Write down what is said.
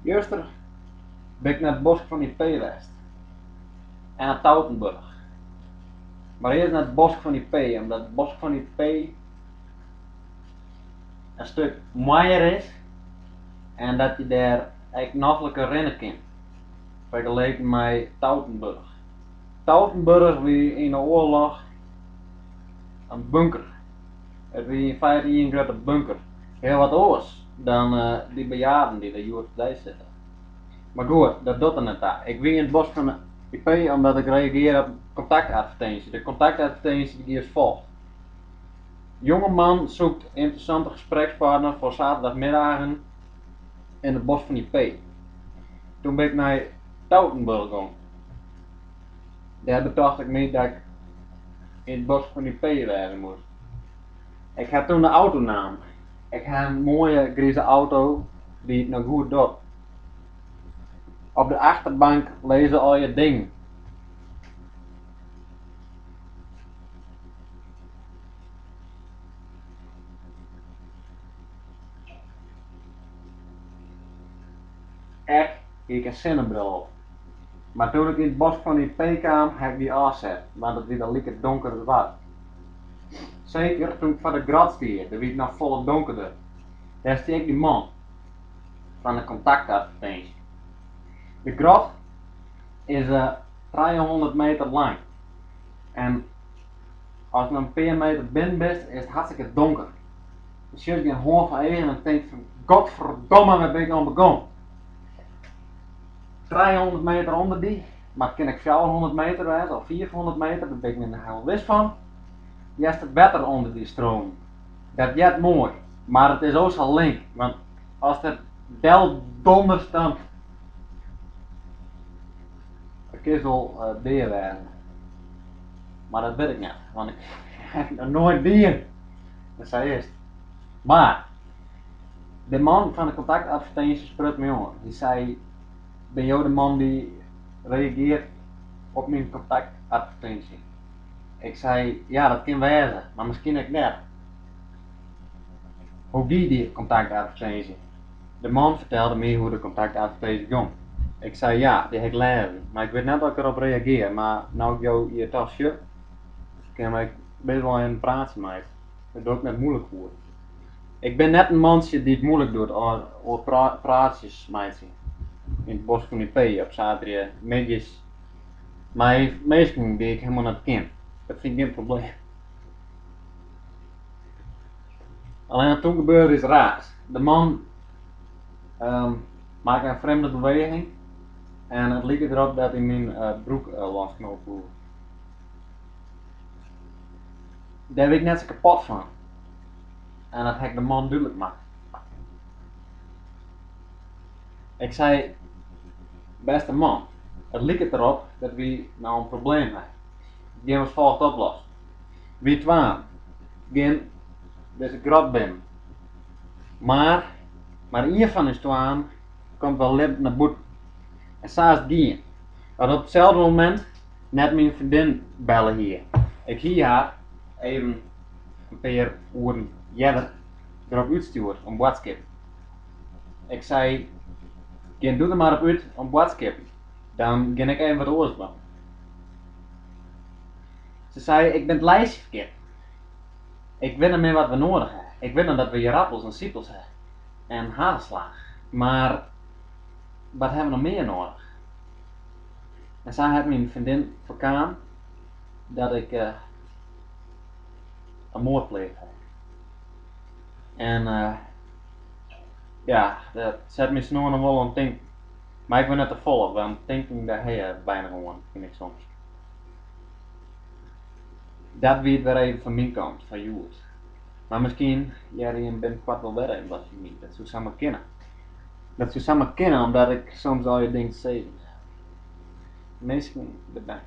Juster bin ik nei it bosk fan Ypey west en nei Toutenburg. Mar earst nei it bosk fan Ypey, omdat it bosk fan Ypey in stik moaier is en dat je dêr ek nofliker rinne kin, fergeleken mei Toutenburg. Toutenburg wie yn de oarloch in bunker. It wie yn feite ien grutte bunker. Hiel wat oars dan dy bejaarden dy't der hjoed-de-dei sitte. Mar goed, dat docht der net ta. Ik wie yn it bosk fan Ypey omdat ik reagearre op in kontaktadvertinsje. De kontaktadvertinsje gie as folgt, Jonge man zoekt interessante gesprekspartner voor zaterdagmiddagen in het bos van Ypey. Toen bin ik nei Toutenburg gong. Dêr betocht ik my dat ik yn it bosk fan Ypey wêze moast. Ik ha toen de auto naam. Ik ha in moaie grize auto dy't it noch goed docht. Op de achterbank lizze allegear dingen. Ek hie ik in sinnebril op. Mar toen ik yn it bosk fan Ypey kaam, ha ik dy ôfset, want it wie der like donker as wat. Seker toen ik foar de grot stie, dêr wie it noch folle donkerder. Dêr stie ek dy man fan de kontaktadvertinsje. De grot is 300 meter lang en ast in pear meter binnen bist, is it hartstikke donker. Dan sjochst gjin hoarn foar eagen en tinkst fan godferdomme, wêr bin ik oan begûn? 300 meter ûnder dy, mar it kin ek 400 meter wêze of 500 meter, dêr bin ik net hiel wis fan, hearst it wetter ûnder dy streamen. Dat heart moai, mar it is o sa link, want ast der del donderst dan kinst wol dea wêze. Mar dat wit ik net, want ik ha it noch noait dien. En sa is it. Mar de man fan de kontaktadvertinsje spruts my oan. Hy sei, Binne jo de man dy't reagearret op myn kontaktadvertinsje? Ik sei, Ja, dat kin wêze, mar miskien ek net. Hoe gie dy kontaktadvertinsje? De man fertelde my hoe't de kontaktadvertinsje gong. Ik sei, Ja, dy ha ik lêzen, mar ik wit net oft ik derop reagearje, mar no't ik jo hjir toch sjoch, kinne wy bêst wol even in praatsje meitsje. Dêr doch ik net muoilik oer. Ik bin net in mantsje dy't muoilik docht oer praatsjes meitsjen yn it bosk fan Ypey op saterdeitemiddeis mei minsken dy't ik hielendal net ken. Dat fyn ik gjin probleem. Allinnich toen gebeurde iets raars. De man makke in frjemde beweging en it like derop dat hy myn broek losknope woe. Dêr wie ik net sa kapot fan en dat ha ik de man dúdlik makke. Ik sei, Bêste man, it liket derop dat wy no in probleem ha. Dat gean we as folget oplossen. Wy twaen gean dizze grot binnen, mar mar ien fan ús twaen komt wer libben nei bûten. En sa is it gien. Dat op itselde momint net myn freondin belle hie. Ik hie har even in pear oeren earder derop útstjoerd om boadskippen. Ik sei, gean do der mar op út om boadskippen, dan gean ik even wat oars dwaan. Se sei, ik bin it lijstje fergetten. Ik wit net mear wat we noadich ha. Ik wit noch dat we ierappels en sipels ha en hagelslaach, mar wat ha we noch mear noadich? En sa hat myn freondin foarkaam dat ik in moard pleegd ha. En ja, dat set my sa no en dan wol oan it tinken. Mar ek wer net te folle, want tinken dêr ha je weinich oan, fyn ik soms. Dat wie it wer even fan myn kant foar hjoed. Mar miskien hearre jim binnenkoart wol wer even wat fan my, dat soe samar kinne. Dat soe samar kinne omdat ik soms allegear dingen te sizzen ha. Minsken, bedankt.